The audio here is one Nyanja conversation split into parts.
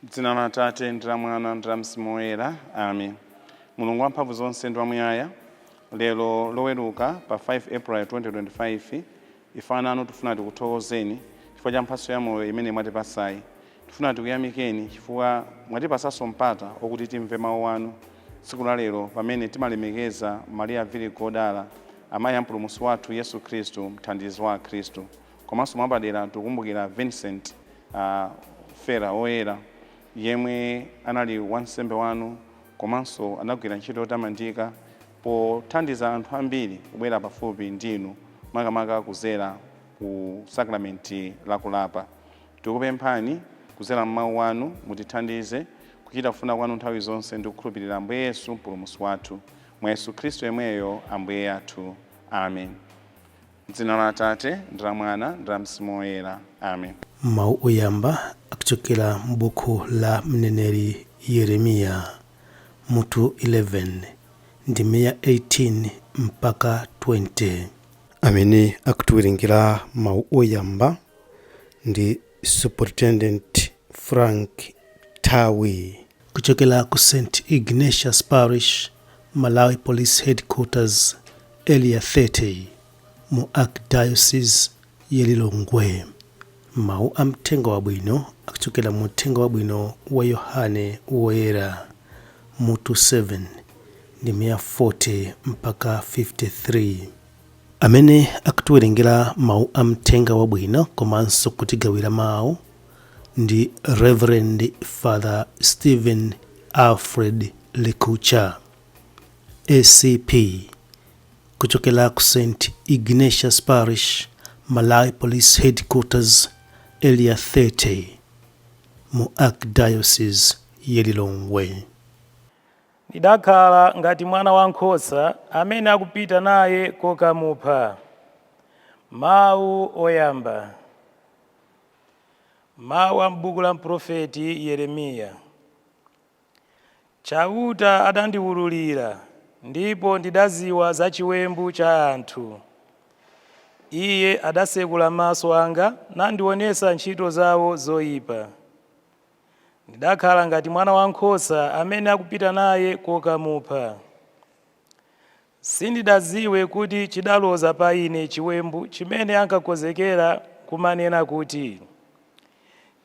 Dzina la Atate ndi la Mwana ndi la Mzimu Woyera, amen. Mulungu wamphamvu zonse ndi wamuyaya, lero Loweruka pa 5 April 2025, ife ana anu tifuna tikuthokozeni chifukwa cha mphatso ya moyo imene mwatipasayi. Tifuna tikuyamikeni chifukwa mwatipasanso mpata okuti timve mawu anu tsiku la lero pamene timalemekeza Maria Virigo Wodala, amayi a Mpulumutsi wathu Yesu Khristu, mthandizi wa Akhristu. Komanso mwapadera tikukumbukira Vincent Ferrer Woyera, yemwe anali wansembe wanu komanso anagwira ntchito yotamandika pothandiza anthu ambiri kubwera pafupi ndi inu, makamaka kuzera ku sakramenti la kulapa. Tikupemphani kuzera m'mawu anu mutithandize kuchita kufuna kwanu nthawi zonse ndi kukhulupirira Ambuye Yesu Mpulumutsi wathu. Mwa Yesu Khristu yemweyo Ambuye athu. Amen. M'dzina la Atate, ndi la Mwana, ndi la Mzimu Woyera. Amen. Mawu oyamba akuchokera m'buku la mneneri Yeremiya, mutu 11, ndime ya 18 mpaka 20. Amene akutiwerengera mawu oyamba ndi Superintendent Frank Thawi kuchokera ku St Ignatius Parish, Malawi Police Headquarters, Area 30 mu Archdiocese ya Lilongwe. Mawu a Mthenga Wabwino akuchokera mu Uthenga Wabwino wa Yohane Woyera, mutu 7, ndime ya 40 mpaka 53. Amene akutiwerengera mawu a Mthenga Wabwino komanso kutigawira mawu ndi Reverend Father Stephen Alfred Likucha, ACP, kuchokera ku St Ignatius Parish, Malawi Police Headquarters, Area 30 mu Archdiocese ya Lilongwe. Ndidakhala ngati mwana wankhosa amene akupita naye kokamupha. Mawu oyamba. Mawu a m'buku la mprofeti Yeremiya. Chauta adandiwululira, ndipo ndidadziwa za chiwembu cha anthu. Iye adatsekula maso anga nandionetsa ntchito zawo zoipa. Ndidakhala ngati mwana wankhosa amene akupita naye kokamupha. Sindidadziwe kuti chidaloza pa ine chiwembu chimene ankakonzekera kumanena kuti,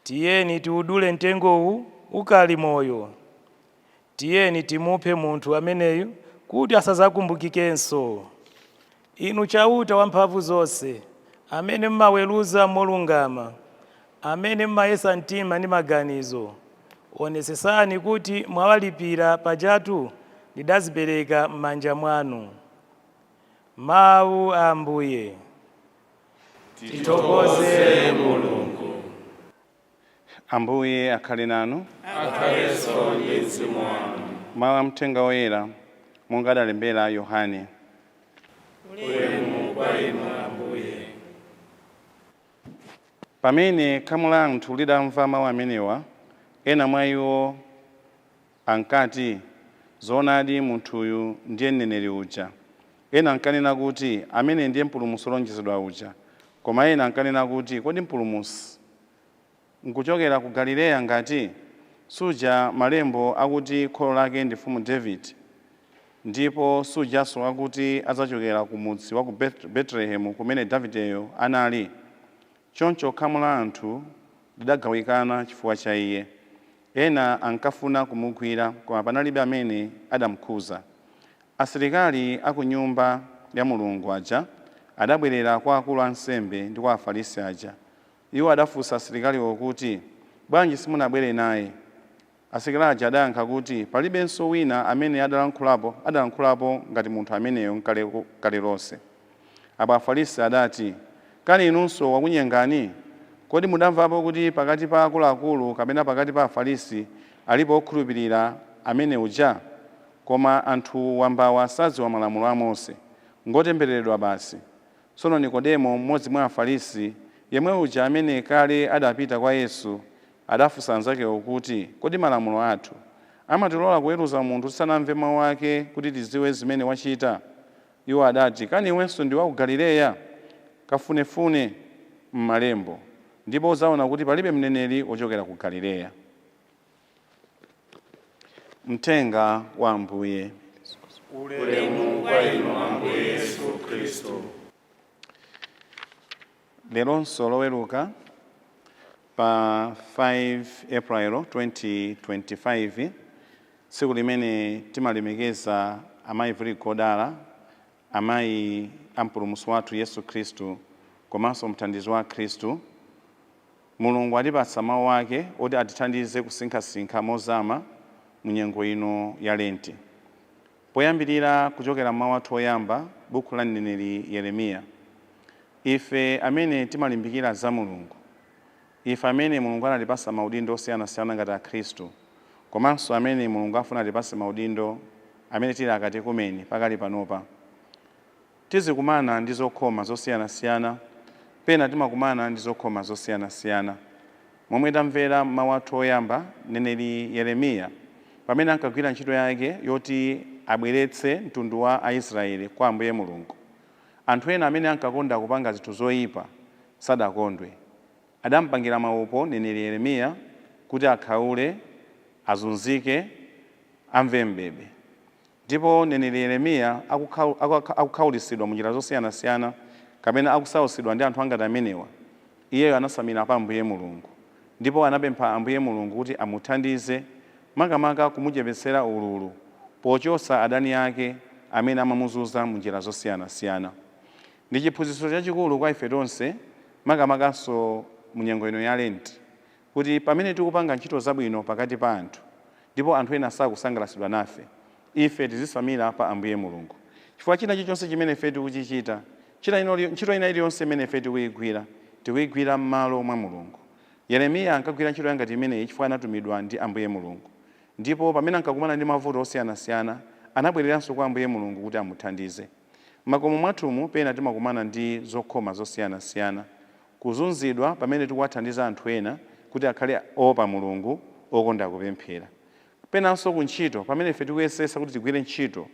Tiyeni tiudule mtengowu ukali moyo. Tiyeni timuphe munthu ameneyu kuti asadzakumbukikenso. Inu Chauta Wamphamvuzonse, amene mumaweruza molungama, amene mumayesa mtima ndi maganizo, onetsetsani kuti mwawalipira, pajatu ndidadzipereka m'manja mwanu. Mawu a Ambuye. Tithokoze Mulungu. Ambuye akhale nanu. Akhalenso ndi mzimu wanu. Mawu a Mthenga Woyera monga adalembera Yohane. Ulemu kwa inu, Ambuye. Pamene khamu la anthu lidamva mawu amenewa, ena mwa iwo ankati, Zoonadi, munthuyu ndiye mneneri uja. Ena ankanena kuti, Ameneyu ndiye Mpulumutsi wolonjezedwa uja. Koma ena ankanena kuti, Kodi Mpulumutsi nkuchokera ku Galileya ngati? Suja Malembo akuti kholo lake ndi mfumu Davide? Ndipo sujanso akuti adzachokera ku mudzi wa ku Betelehemu kumene Davideyo anali? Choncho khamu la anthu lidagawikana chifukwa cha Iye. Ena ankafuna kumugwira, koma panalibe amene adamkhudza. Asilikali a ku Nyumba ya Mulungu aja adabwerera kwa akulu a ansembe ndi kwa Afarisi aja. Iwo adafunsa asilikaliwo kuti, Bwanji simunabwere naye? Asilikali aja adayankha kuti, Palibenso wina amene adalankhulapo ngati munthu ameneyo nkale lonse. Apo Afarisi adati, Kani inunso wakunyengani? Kodi mudamvapo kuti pakati pa akuluakulu kapena pakati pa Afarisi alipo wokhulupirira amene uja? Koma anthu wambawa sadziwa Malamulo a Mose, ngotembereredwa basi. Tsono Nikodemo, mmodzi mwa Afarisi, yemwe uja amene kale adapita kwa Yesu, adafunsa anzakewo kuti, Kodi Malamulo athu Amatilola kuweruza munthu tisanamve mawu ake kuti tidziwe zimene wachita? Iwo adati, kani iwenso ndi wa ku Galileya? Kafunefune m'malembo, ndipo udzaona kuti palibe mneneri wochokera ku Galileya. Mthenga wa Ambuye. Ulemu kwa inu Ambuye Yesu Khristu. Leronso loweruka pa 5 April 2025, tsiku limene timalemekeza Amayi Virigo Odala, amayi a Mpulumutsi wathu Yesu Khristu komanso mthandizi wa Khristu, Mulungu atipatsa mawu ake oti atithandize kusinkhasinkha mozama mu nyengo ino ya Lenti. Poyambirira, kuchokera mawu athu oyamba, buku la mneneri Yeremiya. Ife amene timalimbikira za Mulungu, ife amene Mulungu anatipasa maudindo osiyanasiyana ngati Akhristu, komanso amene Mulungu afuna atipase maudindo, amene tili akatekumeni pakali panopa, tizikumana ndi zokhoma zosiyanasiyana. Pena timakumana ndi zokhoma zosiyanasiyana. Momwe tamvera mawu athu oyamba, mneneri Yeremiya pamene ankagwira ntchito yake yoti abweretse mtundu wa Aisraeli kwa Ambuye Mulungu, anthu ena amene ankakonda kupanga zinthu zoyipa sadakondwe. Adampangira maupo mneneri Yeremiya kuti akhaule, azunzike, amve mbebe. Ndipo mneneri Yeremiya akukhaulisidwa munjira zosiyanasiyana kapena akusautsidwa ndi anthu angati amenewa, iyeyo anasamira pa Ambuye Mulungu, ndipo anapempha Ambuye Mulungu kuti amuthandize, makamaka kumuchepetsera ululu pochotsa adani ake amene amamuzunza munjira zosiyanasiyana. Ndi chiphunzitso chachikulu kwa ife tonse, makamakanso mu nyengo ino ya Lenti, kuti pamene tikupanga ntchito zabwino pakati pa anthu ndipo anthu ena sakusangalatsidwa nafe, ife tizisamira pa Ambuye Mulungu, chifukwa china chilichonse chimene ife tikuchichita, ntchito ina iliyonse imene ife tikuyigwira, tikuyigwira m'malo mwa Mulungu. Yeremiya ankagwira ntchito yangati imeneyi chifukwa anatumidwa ndi Ambuye Mulungu, ndipo pamene ankakumana ndi mavuto osiyanasiyana anabwereranso kwa Ambuye Mulungu kuti amuthandize. Makomo mwathumu pena timakumana ndi zokhoma zosiyanasiyana, kuzunzidwa pamene tikuwathandiza anthu ena kuti akhale oopa Mulungu, okonda kupemphera. Penanso kuntchito, pamene ife tikuyesesa kuti tigwire ntchito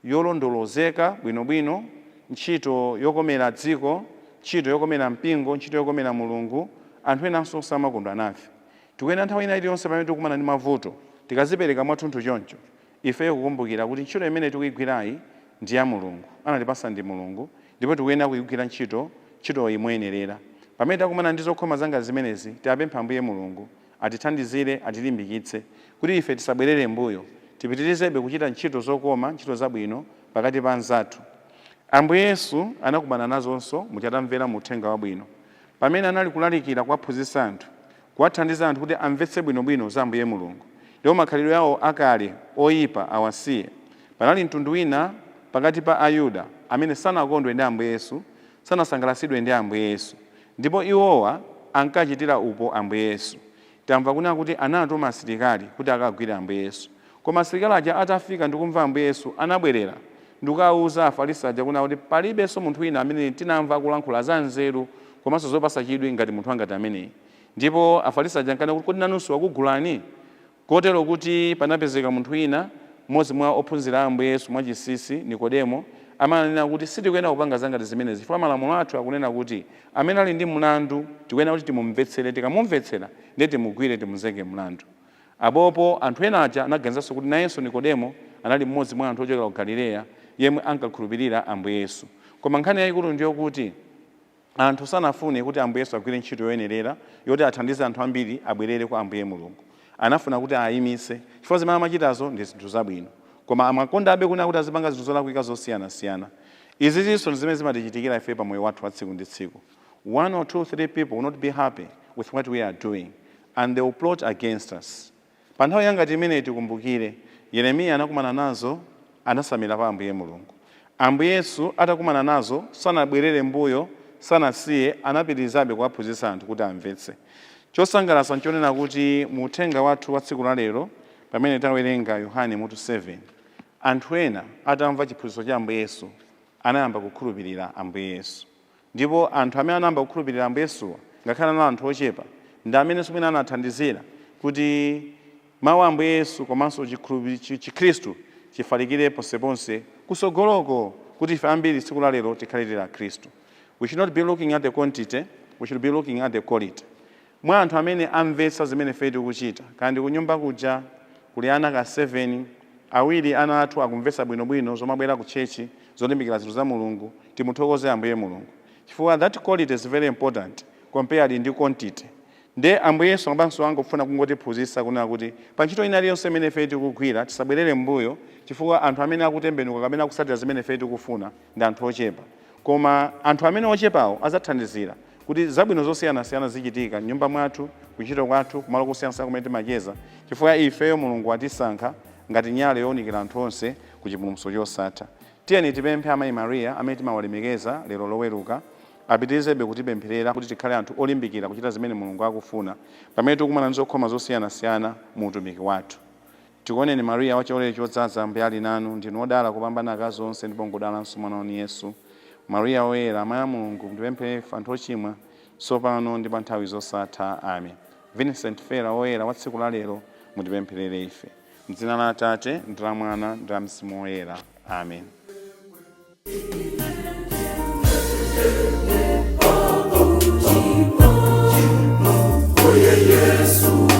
yolondolozeka bwinobwino, ntchito yokomera dziko, ntchito yokomera mpingo, ntchito yokomera Mulungu, anthu enanso samakondwa nafe. Tikuyenda nthawi ina iliyonse pamene tikukumana ndi mavuto, tikazipereka mwathunthu choncho, ifeyo kukumbukira kuti ntchito imene tikuyigwirayi ndi ya Mulungu, anatipasa ndi Mulungu, ndipo tikuyenera kuyigwira ntchitoyi moyenerera. Pamene takumana ndi zokhoma zanga zimenezi, tiapempha Ambuye Mulungu atithandizire, atilimbikitse kuti ife tisabwerere mbuyo, tipitirizebe kuchita ntchito zokoma, ntchito zabwino pakati pa anzathu. Ambuye Yesu anakumana nazonso muchatamvera mu uthenga wabwino pamene anali kulalikira, kuwaphunzitsa anthu, kuwathandiza anthu kuti amvetse bwinobwino za Ambuye Mulungu ndipo makhalidwe awo akale oyipa awasiye. Panali mtundu wina pakati pa Ayuda amene sanakondwe ndi Ambuye Yesu, sanasangalatsidwe ndi Ambuye Yesu, ndipo iwowa ankachitira upo Ambuye Yesu. Tamva kunena kuti anatuma asilikali kuti akagwire Ambuye Yesu, koma asilikali aja atafika ndikumva Ambuye Yesu, anabwerera ndikukawuza Afarisi aja kunena kuti palibenso munthu wina amene tinamva akulankhula za nzeru komanso zopasa chidwi ngati munthu angati ameneyi. Ndipo Afarisi aja ankanena kuti, kodi nanunso wakugulani? Kotero kuti panapezeka munthu wina, mmodzi mwa ophunzira a Ambuye Yesu mwachinsinsi, Nikodemo, amene ananena kuti sitikuyenera kupanga zangati zimenezi, chifukwa malamulo athu akunena kuti amene ali ndi mlandu tikuyenera kuti timumvetsere, tikamumvetsera ndiye timugwire, timuzenge mlandu. Apopo anthu ena aja anaganizanso kuti nayenso Nikodemo anali mmodzi mwa anthu ochokera ku Galileya yemwe ankakhulupirira Ambuye Yesu. Koma nkhani yayikulu ndiyokuti anthu sanafune kuti Ambuye Yesu agwire ntchito yoyenerera yoti athandize anthu ambiri abwerere kwa Ambuye Mulungu. Anafuna kuti ayimitse, chifukwa zimene amachitazo ndi zinthu zabwino, koma amakondabe kunena kuti azipanga zinthu zolakwika zosiyanasiyana. Izi zinso ndi zimene zimatichitikira ife pa moyo wathu wa tsiku ndi tsiku. One or two, three people will not be happy with what we are doing and they will plot against us. Pa nthawi yangati imeneyi tikumbukire, Yeremiya anakumana nazo, anasamira pa Ambuye Mulungu. Ambuye Yesu atakumana nazo sanabwerere mbuyo, sanasiye, anapitirizabe kuwaphunzitsa anthu kuti amvetse. Chosangalatsa nchonena kuti mu uthenga wathu wa tsiku la lero, pamene tawerenga Yohane mutu 7, anthu ena atamva chiphunzitso cha Ambuye Yesu anayamba kukhulupirira Ambuye Yesu. Ndipo anthu amene anayamba kukhulupirira Ambuye Yesuwa, ngakhale anali anthu ochepa, ndi amenenso mwina anathandizira kuti Mawu a Ambuye Yesu komanso Chikhristu chifalikire ponseponse kusogoloko, kuti ife ambiri tsiku la lero tikhale tili Akhristu. We should not be looking at the quantity, we should be looking at the quality. Mwa anthu amene amvetsa zimene ife tikuchita, kandi kunyumba kuja kuli ana ka 7, awiri ana athu akumvetsa bwinobwino zomabwera ku church, zolimbikira zinthu za Mulungu, timuthokoze Ambuye Mulungu, chifukwa that quality is very important compared ndi quantity. Nde Ambuye Yesu apanso angofuna kungotiphunzitsa kunena kuti pa ntchito ina iliyonse imene ife tikugwira, tisabwerere m'mbuyo, chifukwa anthu amene akutembenuka kapena akusatira zimene ife tikufuna ndi anthu ochepa, koma anthu amene ochepawo adzathandizira kuti zabwino zosiyanasiyana zichitika m'nyumba mwathu, kuntchito kwathu, kumalo kosiyanasiyana kumene timacheza, chifukwa ifeyo Mulungu atisankha ngati nyale yowunikira anthu onse ku chipulumutso chosatha. Tiyeni tipemphe Amayi Mariya amene timawalemekeza lero Loweruka, apitirizebe kutipempherera kuti tikhale anthu olimbikira kuchita zimene Mulungu akufuna pamene tikukumana ndi zokhoma zosiyanasiyana mu utumiki wathu. Tikuoneni Mariya, wachisomo chodzaza, Ambuye ali nanu, ndinu wodala kupambana akazi onse, ndipo ngodalanso mwana wanu Yesu. Mariya woyera, amayi a Mulungu, mutipempherere ife anthu ochimwa, tsopano ndi pa nthawi zosatha. Amen. Vincent Ferrer woyera wa tsiku la lero, mutipempherere ife. M'dzina la Atate, ndi la Mwana, ndi la Mzimu Woyera. Amen. Yesu.